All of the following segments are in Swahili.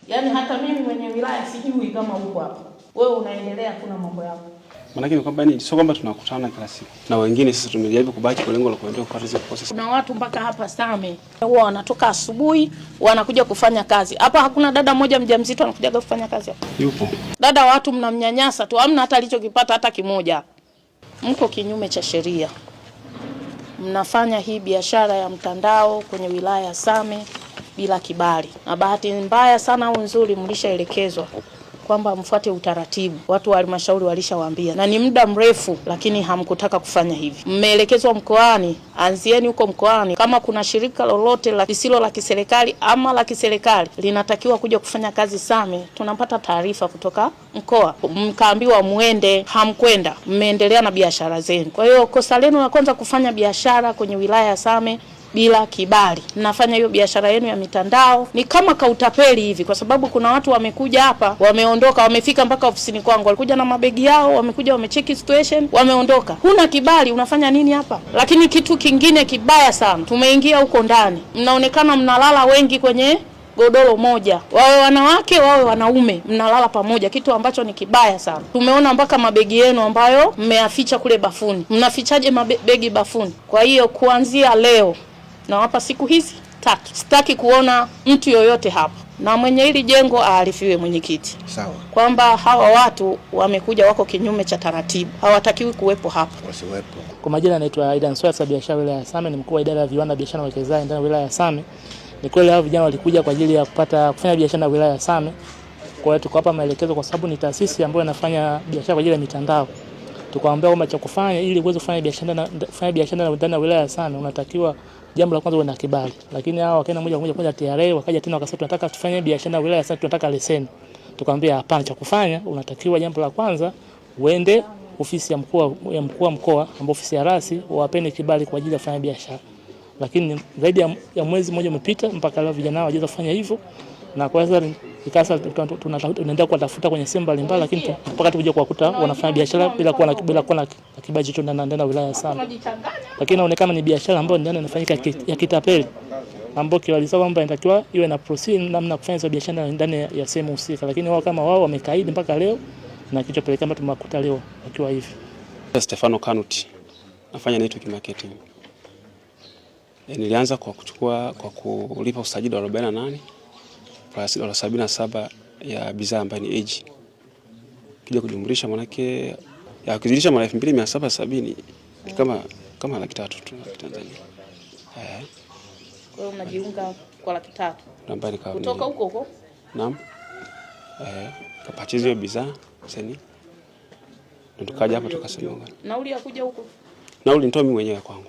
Yaani hata mimi mwenye wilaya sijui kama uko hapa. Wewe unaendelea kuna mambo yako. Maanake ni kwamba ni sio kwamba tunakutana kila siku. Na wengine sisi tumejaribu kubaki kwa lengo la kuendelea kupata hizo process. Kuna watu mpaka hapa Same huwa wanatoka asubuhi wanakuja kufanya kazi. Hapa hakuna dada mmoja mjamzito anakuja kufanya kazi hapa. Yupo. Dada, watu mnamnyanyasa tu, hamna hata alichokipata hata kimoja. Mko kinyume cha sheria. Mnafanya hii biashara ya mtandao kwenye wilaya ya Same bila kibali. Na bahati mbaya sana au nzuri, mlishaelekezwa kwamba mfuate utaratibu. Watu wa halmashauri walishawaambia, na ni muda mrefu, lakini hamkutaka kufanya hivi. Mmeelekezwa mkoani, anzieni huko mkoani. Kama kuna shirika lolote la lisilo la kiserikali ama la kiserikali linatakiwa kuja kufanya kazi Same, tunapata taarifa kutoka mkoa, mkaambiwa muende, hamkwenda, mmeendelea na biashara zenu. Kwa hiyo kosa lenu la kwanza, kufanya biashara kwenye wilaya ya Same bila kibali. Mnafanya hiyo biashara yenu ya mitandao ni kama kautapeli hivi, kwa sababu kuna watu wamekuja hapa, wameondoka, wamefika mpaka ofisini kwangu, walikuja na mabegi yao, wamekuja wamecheki situation, wameondoka. Huna kibali, unafanya nini hapa? Lakini kitu kingine kibaya sana, tumeingia huko ndani, mnaonekana mnalala wengi kwenye godoro moja, wawe wanawake wawe wanaume, mnalala pamoja, kitu ambacho ni kibaya sana. Tumeona mpaka mabegi yenu ambayo mmeyaficha kule bafuni. Mnafichaje mabegi bafuni? Kwa hiyo kuanzia leo nawapa siku hizi 3, sitaki kuona mtu yoyote hapa, na mwenye hili jengo aarifiwe mwenyekiti, sawa, kwamba hawa watu wamekuja wako kinyume cha taratibu, hawatakiwi kuwepo hapa, wasiwepo. Kwa majina naitwa Aidan Swasa, biashara wilaya ya Same, ni mkuu wa idara ya viwanda, biashara na uwekezaji ndani ya wilaya ya Same. Ni kweli hao vijana walikuja kwa ajili ya kupata kufanya biashara na wilaya ya Same. Kwa hiyo tukawapa maelekezo, kwa sababu ni taasisi ambayo inafanya biashara kwa ajili ya mitandao. Tukawaambia kwamba cha kufanya ili uweze kufanya biashara ndani ya wilaya ya Same, unatakiwa jambo la kwanza uwe na kibali. Lakini hao wakaenda moja kwa moja kwenda TRA, wakaja tena wakasema tunataka tufanye biashara na wilaya ya Same, tunataka leseni. Tukamwambia hapana, cha kufanya unatakiwa jambo la kwanza uende ofisi ya mkuu wa mkoa, ambapo ofisi ya rasi, wawapeni kibali kwa ajili ya kufanya biashara. Lakini zaidi ya mwezi mmoja umepita mpaka leo vijana hawajaweza kufanya hivyo. Na kwa sasa ikasa tunaendelea kuwatafuta kwenye sehemu mbalimbali, lakini mpaka tukija kuwakuta wanafanya biashara bila kuwa na kibali chochote ndani ya wilaya sana. Lakini inaonekana ni biashara ambayo ndani inafanyika ya kitapeli, ambayo kiwalisa kwamba inatakiwa iwe na process namna kufanya hizo biashara ndani ya sehemu husika, lakini wao kama wao wamekaidi mpaka leo, na kilichopelekea mpaka tumekuta leo wakiwa hivi. Stefano Kanuti, nafanya network marketing. Nilianza kwa kuchukua kwa kulipa usajili wa 48 plus dola 77 ya bidhaa ambayo ni age. Kija kujumlisha manake ya kuzidisha mara 2770 kama 300,000 tu ya Tanzania. Kwa hiyo mnajiunga kwa 300,000. Namba nika kutoka huko huko? Naam. Kapachizio bidhaa seni. Ndio tukaja hapa tukasema. Nauli ya kuja huko? Nauli nitoa mimi mwenyewe kwangu.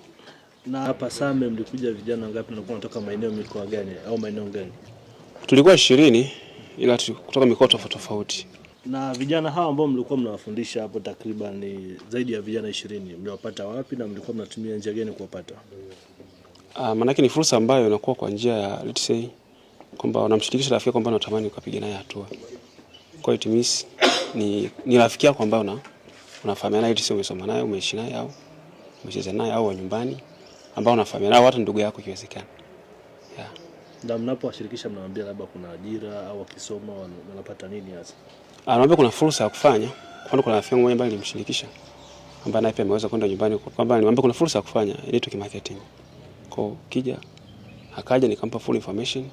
Na hapa Same mlikuja vijana ngapi na kutoka maeneo mikoa gani au maeneo gani? Tulikuwa 20 ila kutoka mikoa tofauti tofauti. Na vijana hawa ambao mlikuwa mnawafundisha hapo takriban zaidi ya vijana 20, mliwapata wapi na mlikuwa mnatumia njia gani kuwapata? Maana ni fursa ambayo inakuwa kwa njia ya let's say kwamba unamshirikisha rafiki kwamba unatamani ukapiga naye hatua. Kwa hiyo it means ni rafiki yako ambaye unafahamiana naye, let's say umesoma naye, umeishi naye au umecheza naye au wa nyumbani ambao unafahamiana nao, hata ndugu yako ikiwezekana. Yeah. Na mnapowashirikisha mnawaambia labda kuna ajira au wakisoma wanapata nini hasa? Anawaambia kuna fursa ya kufanya. Kwa mfano kuna rafiki yangu mmoja ambaye nilimshirikisha ambaye naye pia ameweza kwenda nyumbani, kwamba nilimwambia kuna fursa ya kufanya network marketing. Kwa kija akaja nikampa full information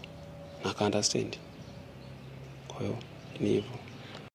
na aka understand. Kwa hiyo ni hivyo.